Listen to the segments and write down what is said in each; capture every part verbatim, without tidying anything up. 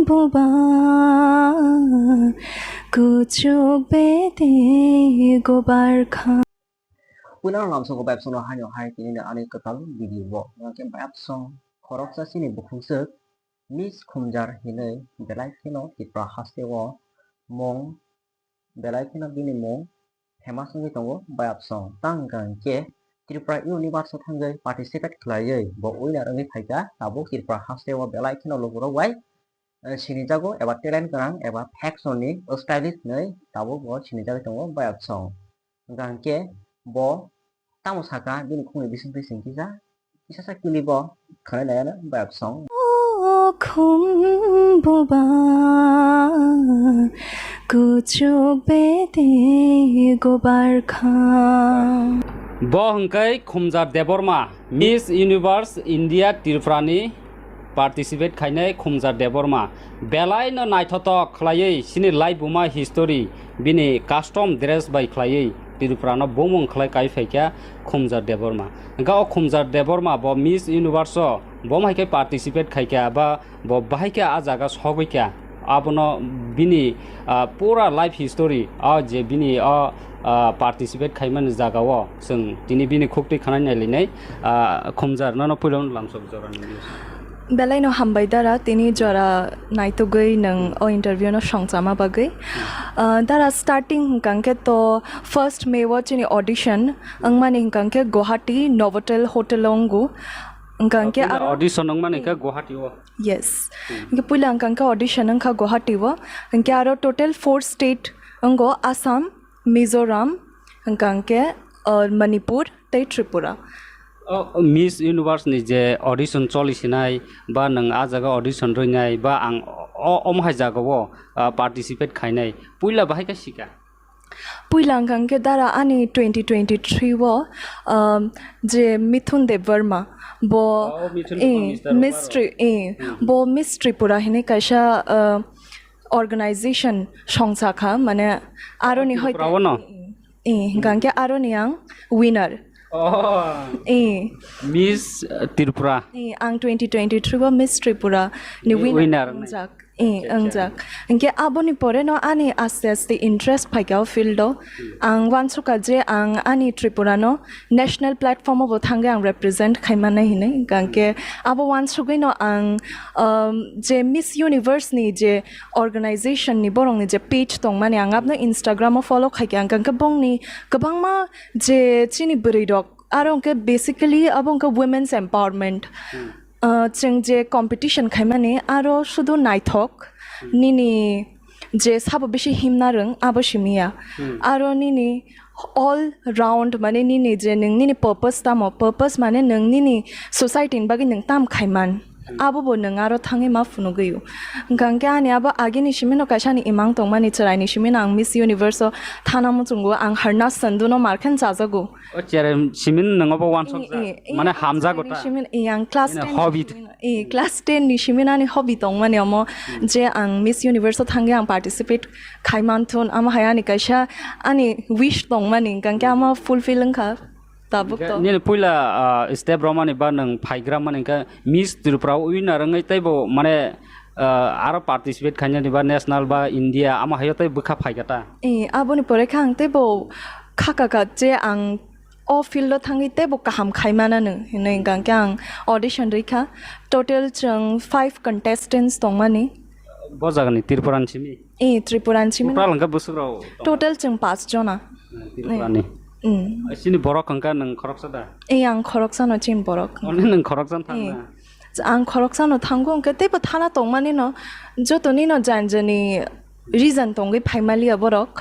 Buba kuchuk bete gobar kha. Puila lamsogo bai sono haino hai tini ani kwtal video bo. Hwnkhe bai song khoroksa chini bukhuk swk Miss Khumjar hinwi belai kheno Tripura hasteo mung belai kheno bini mung famous wngwi tongo bai song. Tang hwnkhe Tripura University thangwi participate khlaiwi bo winner wngwi phaikha. Tabuk Tripura hasteo belai kheno lukurok bai eh, sinijago eba talent gwnang eba fashion ni stylist hinwi tabuk bo sinijagwi tongo bai song. Hwnkha hwnkhe bo tamo saka bini khungni bisingtwi chwng kisa kisa sa kili bo khwnai nai ano bai song. O khum buba kuchuk bete gobar kha. Bo hwnkhe Khumjar Debbarma, Miss Universe India Tripura ni participate khainai Khumjar Debbarma. Belai no naithotok khlaiwi chini laibuma history bini custom dress bai khlaiwi Tripura no bumung khlai kai phaikha Khumjar Debbarma. Hwnkhe o Khumjar Debbarma bo Miss Universe o bo hai khe participate khaikha ba bo bahai khe a jaga sogwi kha. Abono bini, ah, pura life history, o je bini o, ah, participate khaimani jagao chwng tini bini khuktwi khwnai nailainai, ah, Khumjar nono puilano lamsok jorani news. Belai no hambai dara tini jora naitugwi nwng o interview no songchama bagwi. Ah, dara starting hwnkha hwnkhe to first May o chini audition wngmani hwnkha hwnkhe Guwahati Novotel Hotel o wngo. Hwnkha hwnkhe puila aro audition wngmani hwnkhe Guwahati o. Yes. Hmm. Hwnkhe puila hwnkha hwnkhe audition wngkha Guwahati o. Hwnkhe aro total four state wngo Assam, Mizoram, hwnkha hwnkhe, uh, Manipur tei Tripura. O, o Miss Universe ni je audition choli sinai ba nwng a jaga audition rwinai ba ang o, omo hai jagao, uh, participate khainai puila bahai khe sika? Puila hwnkha hwnkhe dara ani twenty twenty-three o, um, je Mithun Debbarma bo, oh, Mithun eh, Debbarma, Mister Miss Obaro. Tri-, eh, hmm, bo Miss Tripura hinwi kaisa, uh, organization songsa kha, mane aroni Tripura hoite, o no? Eh, hwnkha hwnkhe aroni ang winner. Oh. Eh. Miss, uh, Tripura. Eh, ang twenty twenty-three o Miss Tripura ni winner, winner wngjak. Eh, acha, acha, wngjak. Hwnkhe aboni pore no ani aste aste interest phaikha o field o. Hmm. Ang wansukha je ang ani Tripura no national platform o bo thangwi ang represent khaimani hinwi. Hwnkhe abo wansugwi no ang, um, je Miss Universe ni je organization ni borok ni je page tongmani ang abno Instagram o follow khaikha. Hwnkhe bongni kwbangma je chini bwrwi rok aro hwnkhe basically abo hwnkhe women's empowerment. Hmm. Uh, chwng je competition khaimani aro sudu naithok, hmm, nini je sabo bisi himna rwng abo simi ya. Hmm. Aro nini all round mane nini je nwng nini purpose tamo, purpose mane nwng nini society ni bagwi nwng tam khaiman. Hmm. Abo bo nwng aro thangwi ma phunugwi o. Hwnkha hwnkhe ani abo agini simi no kaisa ni imang tongmani chwrai ni simi no ang Miss Universe o thana muchungo ang harna sandu no markhen chajago. O chere simin nwngo bo wansok jak. Eh, eh, mane eh, hamjago ta. Simin, eh, ang class ten hobby. Simin, eh, class ten ni simin ani hobby tongmani omo, hmm, je ang Miss Universe o thangwi ang participate khai manthun, amo hai ani kaisa ani wish tongmani, hwnkha hwnkhe amo fulfill wngkha tabuk to. Nini puila, ah, step romani ba nwng phaigra mani hwnkhe Miss Tripura winner wngwi teibo mane, ah, aro participate khainani ba national ba India amo hayo tei bwkha phaikha ta. Eh, aboni pore khe ang teibo kha kha kha je ang o field o thangwi teibo kaham khai mananw hinwi hwnkha hwnkhe ang audition rwikha. Total chwng five contestants tongmani. Bo jagani Tripura ni simi? Eh, Tripura ni simi. Total hwnkhe bwswk rok? Total chwng paanch jona. Eh, Tripura ni. Mm. Chini borok hwnkha nwng khoroksa da? Eh, ang khoroksa no chini borok. Only nwng khoroksa no thangna? Eh. Ang khoroksa no thango hwnkhe teibo thana tongmani no jotoni no jani jani reason tongwi phaimaliya borok.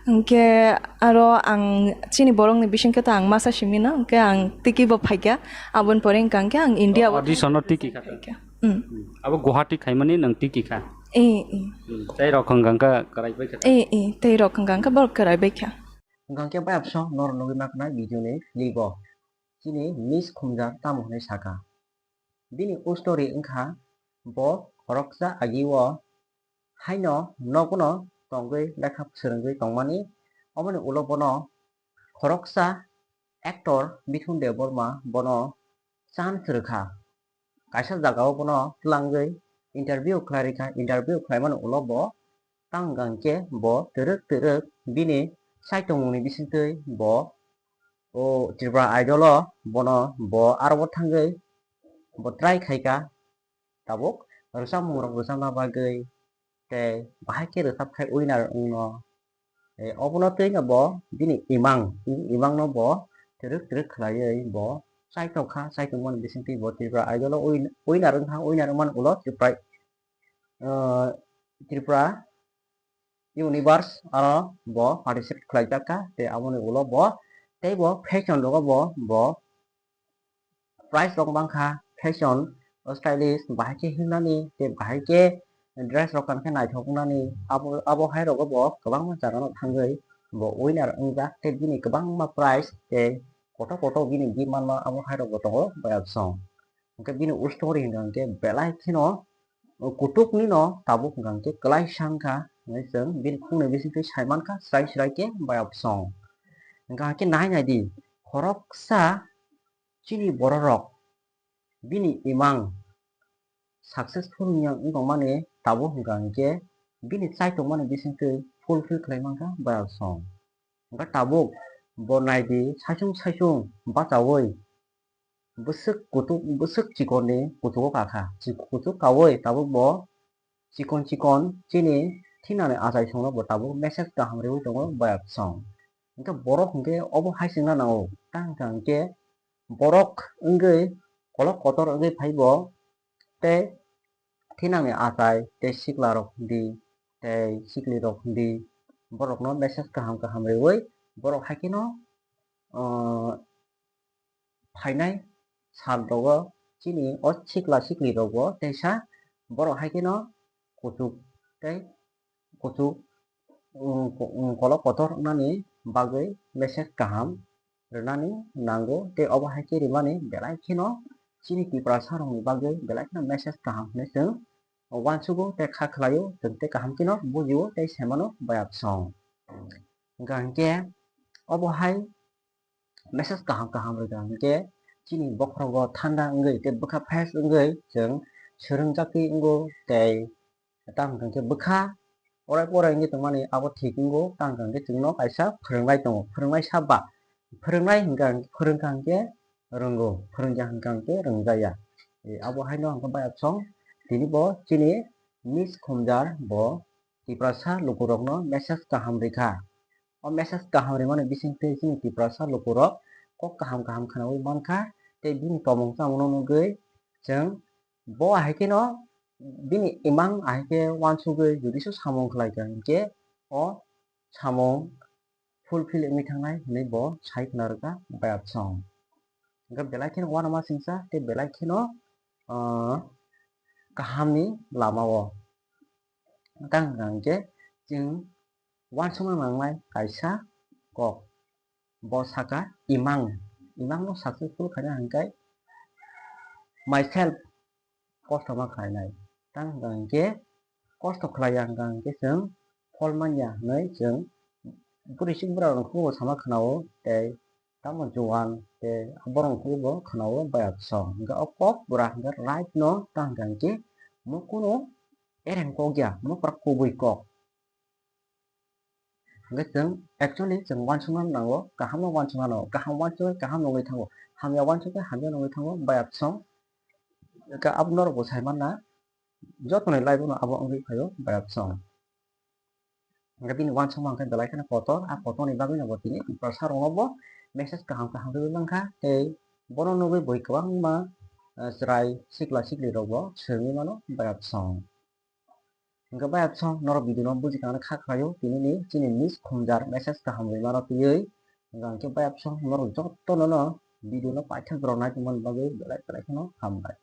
Hwnkhe aro ang chini borokni bisingkhe to ang masa simi no, hwnkhe ang tiki bo phaikha. Aboni pore hwnkha hwnkhe ang India o audition no tiki kha. Phaikha. Hmm. Abo Guwahati khaimani nwng tiki kha. Eh, eh. Hmm. Tei rok hwnkha hwnkha kwrai bai kha. Eh, eh, tei rok hwnkha hwnkha borok kwrai bai kha. Hwnkha hwnkhe bai abso norok nugwi ma khna video ni clip o. Chini Miss Khumjar tamo hwnwi sakha. Bini o story wngkha bo khoroksa agi o haino nogono tongwi lekha swrwngwi tongmani. Omoni ulo bono khoroksa actor Mithun Debbarma bono chance rwkha. Kaisa jagao bono twlangwi interview khlai rikha, interview khlaimani ulo bo tang hwnkha hwnkhe bo twrwk twrwk bini saichungmungni bisingtwi bo o Tripura Idol o bono bo aro bo thangwi bo try khaikha tabuk rwchapmungrok rwchapna bagwi tei bahai khe rwchap khai winner wngno. Tei obono twi no bo bini imang, bini imang no bo twrwk twrwk khlaiwi bo chaitokha, chaitokmani bisingtwi bo Tripura Idol o win-, winner wngkha, winner wngmani ulo Tripura, ah, Tripura Universe aro bo participate khlaijakha, tei aboni ulo bo tei bo fashion rogo bo, bo price rok mankha, fashion, stylist, bahai khe himnani, tei bahai khe dress rok kaham khe naithok wngnani, abo, abo hai rogo bo kwbangma jaga no thangwi bo winner wngjak, tei bini kwbangma price tei kotor kotor bini gift manma abo hai rok bo tongo bayapsong. Hwnkhe bini o story hwnkha hwnkhe belai kheno kutuk ni no tabuk hwnkha hwnkhe kwlai sa wngkha hinwi chwng bini khung ni bisingtwi sai mankha srai srai khe bayapsong. Hwnkha hwnkhe nai nai di, khoroksa chini bororok bini imang successful wngya wng tongmani tabuk hwnkha hwnkhe bini chaitokmani bisingtwi fulfill khlai mankha bayapsong. Hwnkhe tabuk bo nai di, saichung saichung bachaui bwswk kutuk, bwswk chikorni kutugo kakha. Chi-, kutuk kaui tabuk bo chikon chikon chini thinani achaisongno bo tabuk message kaham riui tongo bayapsong. Hwnkhe borok hwnkhe obo hai chwngna nango, tang hwnkha hwnkhe borok wngwi kolok kotor wngwi phaibo tei thinangni achai tei siklarok di tei siklirok di borokno message kaham kaham riui borok haikheno, ah, phainai sal rogo chini o sikla sikli rogo teisa borok haikheno kuchuk tei kuchuk, um, ko-, um, kolok kotor wngnani bagwi message kaham rwnani nango, tei obo hai khe rimani belai kheno chini Tiprasa rokni bagwi belai kheno message kaham hinwi chwng uansugo tei kha khlaio, chwng tei kaham kheno bujio tei saimano bayapsong. Hwnkha hwnkhe obo hai message kaham kaham rwkha hwnkhe chini bokhorogo thanda wngwi tei bwkha fresh wngwi chwng swrwngjakwi wngo tei tamo hwnkha hwnkhe bwkha orai porai wngwi tongmani abo thik wngo, tamo hwnkha hwnkhe chwngno kaisa phwrwngnai tongo, phwrwngnai sa ba, phwrwngnai hwnkha hwnkhe, phwrwngkha hwnkhe rwngo, phwrwngya hwnkha hwnkhe rwngjaya. E, abo haino hwnkha bayapsong tini bo chini Miss Khumjar bo Tiprasa lukurokno message kaham rikha. O message kaham rimani bisingtwi chini Tiprasa lukurok kok kaham kaham khwnaui mankha, tei bini tongmung chamungno nugwi chwng bo hai kheno bini imang ahai khe uansugwi judisa samung khlaikha hinkhe o samung fulfill wngwi thangnai hinwi bo sai khwna rwkha bayapsong. Hwnkhe belai kheno uanama singcha tei belai kheno, ah, kahamni lamao. Tang hwnkha hwnkhe chwng uansukna nangnai kaisa kok. Bo sakha, imang, imangno successful khaina hwnkhe myself kosto ma khlainai. Tang hwnkha hwnkhe kosto khlaiya hwnkha hwnkhe chwng phol manya hinwi chwng bwrwi chwng bwrarokno khungo sama khwnao tei tamo juan tei borokno khungo khwnao bayapsong. Hwnkhe o kok bwra hwnkhe right no tang hwnkha hwnkhe mo kunu ereng kok ya, mo pura kubui kok. Hwnkhe chwng actually chwng uansukna nango, kaham no uansukna nango, kaham uansukhe kaham nungwi thango, hamya uansukhe hamya nungwi thango, bayapsong. Hwnkhe abo norokbo sai manna, jotoni life-o no abo wngwi phaio bayapsong. Hwnkhe bini uansukma hwnkhe belai kheno kotor, a kotorni bagwino bo tini Tiprasa rokno bo message kaham kaham rwui mankha, tei bono nugwi bui kwbangma, eh, chwrai sikla sikli rokbo swrwngwi mano bayapsong. Hwnkhe bayapsong norok video no buji kangnai kha khlaio, tini ni chini Miss Khumjar message kaham rwima rw twiwi. Hwnkhe bayapsong norok jotono no video no paithak rw nai tongmani bagwi belai belai kheno hambai.